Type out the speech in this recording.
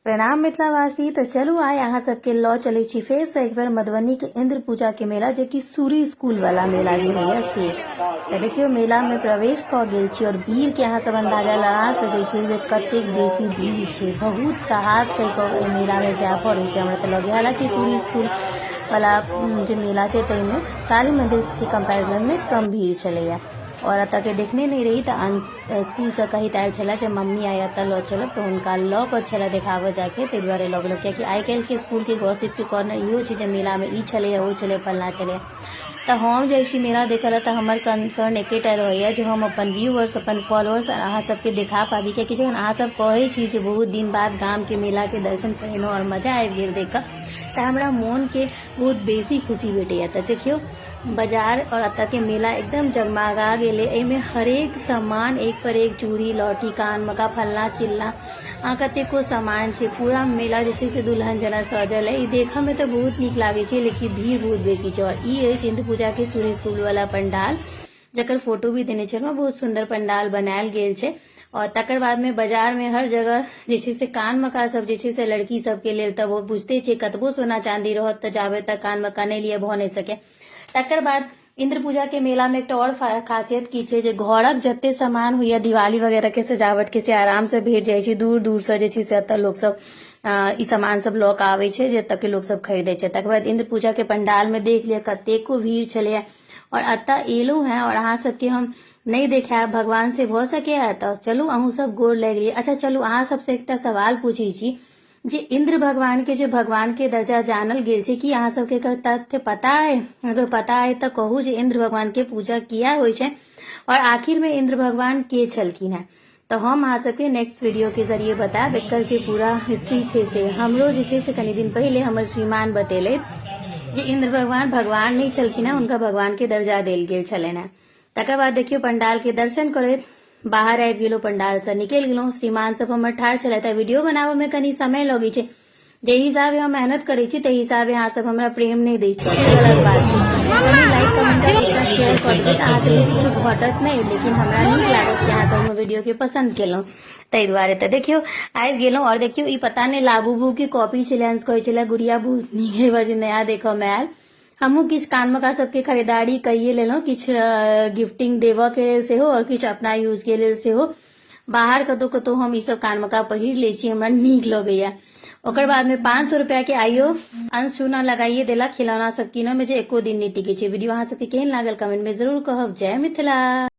प्रणाम मिथिलावासी। तो चलू आइ अहाँ सबके लऽ चलै छी फेरसँ एक बेर मधुबनीके इंद्र पूजाके मेला, जे कि सूरी स्कूल वाला मेला जे होइए से। तऽ देखियौ मेलामे प्रवेश कऽ गेल छी और भीड़के अहाँ सब अंदाजा लगा सकै छी जे कतेक बेसी भीड़ छै। बहुत साहस करि कऽ एहि मेलामे जाय पड़ै छै हमरा तऽ लगैए। हालाँकि सूरी स्कूल वाला जे मेला छै ताहिमे काली मंदिरके कम्पैरिजनमे कम भीड़ छलैए। और एतऽके देखने नहि रही तऽ अंश स्कूलसँ कहैत आयल छलए जे मम्मी आइ एतऽ लऽ चलब, तऽ हुनका लऽ कऽ छलए देखाबऽ जाके, ताहि दुआरे लऽ गेलहुँ। कियाकि आइ काल्हिके स्कूलके गॉसिपके कॉर्नर इहो छै जे मेलामे ई छलैए, ओ छलै, फल्लाँ छलैए। तऽ हम जाइ छी मेला देखऽ लए तऽ हमर कंसर्न एकेटा रहैए जे हम अपन व्यूअर्स, अपन फॉलोअर्स आओर अहाँ सबके देखा पाबी। कियाकि जखन अहाँ सब कहै छी जे बहुत दिन बाद गामके मेलाके दर्शन करेलहुँ आओर मजा आबि गेल देख कऽ, तऽ हमरा मोनके बहुत बेसी खुशी भेटैए। तऽ देखियौ बाजार और एतऽ के मेला एकदम जगमगा गेलै। एहिमे हरेक सामान एक पर एक, चूड़ी लहठी कानमका फल्लाँ चिल्लाँ आ कतेको सामान छै। पूरा मेला जे छै से दुल्हन जेना सजल है। ई देखऽ मे तऽ बहुत नीक लागै छै, लेकिन भीड़ बहुत बेसी छै। और ई अछि इंद्र पूजा के सूर्य स्कूल वाला पंडाल, जकर फोटो भी देने छलहुँ। बहुत सुंदर पंडाल बनायल गेल छै। और तकर बाद में बाजार में हर जगह जे छै से कान मका सब जे छै से लड़की सबके लेल, तऽ वो बुझते छै कतबो सोना चांदी रहत तऽ जाबे तक कान मका नहि लिए भऽ नहि सके। तकर बाद इंद्र पूजा के मेला में एकटा और खासियत की छै जे घरक जते सामान होइया दिवाली वगैरह के सजावट के, से आराम से भेट जाइ छै। दूर दूर से जे छै से एतऽ लोक सब ई सामान सब लऽ कऽ आबै छै जे एतऽ के लोक सब खरीदै छै। तकर बाद इंद्र पूजा के पंडाल में देख लिअ कतेको भीड़ छलैया। और एतऽ एलहुँ हेँ और अहाँ सबके हम नहि देखायब भगवान से भऽ सकैए तऽ चलू अहूँ सब गोर लागि लिअ। अच्छा चलू अहाँ सबसँ एकटा सवाल पूछै छी जे इंद्र भगवान के जे भगवान के दर्जा जानल गेल छै, की अहाँ सबके एकर तथ्य पता अइ? अगर पता अइ तऽ कहू जे इंद्र भगवान के पूजा किया होइ छै और आखिर में इंद्र भगवान के छलखिन हेँ? तऽ हम अहाँ सबके नेक्स्ट वीडियो के जरिए बतायब एकर जे पूरा हिस्ट्री छै। से हमरो जे छै से कनि दिन पहिले हमर श्रीमान बतेलथि जे इंद्र भगवान भगवान नहि छलखिन हेँ, हुनका भगवान के दर्जा देल गेल छलनि हेँ। तकर बाद देखियौ पंडाल के दर्शन करैत बाहर आबि गेलहुँ, पंडाल से निकलि गेलहुँ। श्रीमान सब हमर ठाढ़ छलथि। वीडियो बनाबऽ में कनि समय लगै छै, जाहि हिसाबे हम मेहनत करै छी ताहि हिसाबे अहाँ सब हमरा प्रेम नहि दै छी, से गलत बात छै। कनि लाइक कमेंट एकटा शेयर कऽ देबै तऽ अहाँ सबके किछु घटत नहि, लेकिन हमरा नीक लागत कि अहाँ सब हमर वीडियो के पसंद केलहुँ, ताहि दुआरे। तऽ देखियौ आबि गेलहुँ। और देखियौ ई पता नहि लाबूबू के कॉपी छलै, अंश कहै छलै गुड़िया बहुत नीक है, बजे नया देखऽ मे आयल। हमहूँ किछु कानमका सबके खरीदारी कइए लेलहुँ, किछु गिफ्टिंग देबऽ के लेल सेहो आओर किछु अपना यूज के लेल सेहो। बाहर कतहु कतहु हम ई सब कानमका पहिर लै छी, हमरा नीक लगैया। ओकर बाद में 500 रुपया के आइयो अंश चूना लगाइए देलक खिलौना सब कीनऽ में, जे एको दिन नहि टिकै छै। वीडियो अहाँ सबके केहन लागल कमेंट में जरूर कहब। जय मिथिला।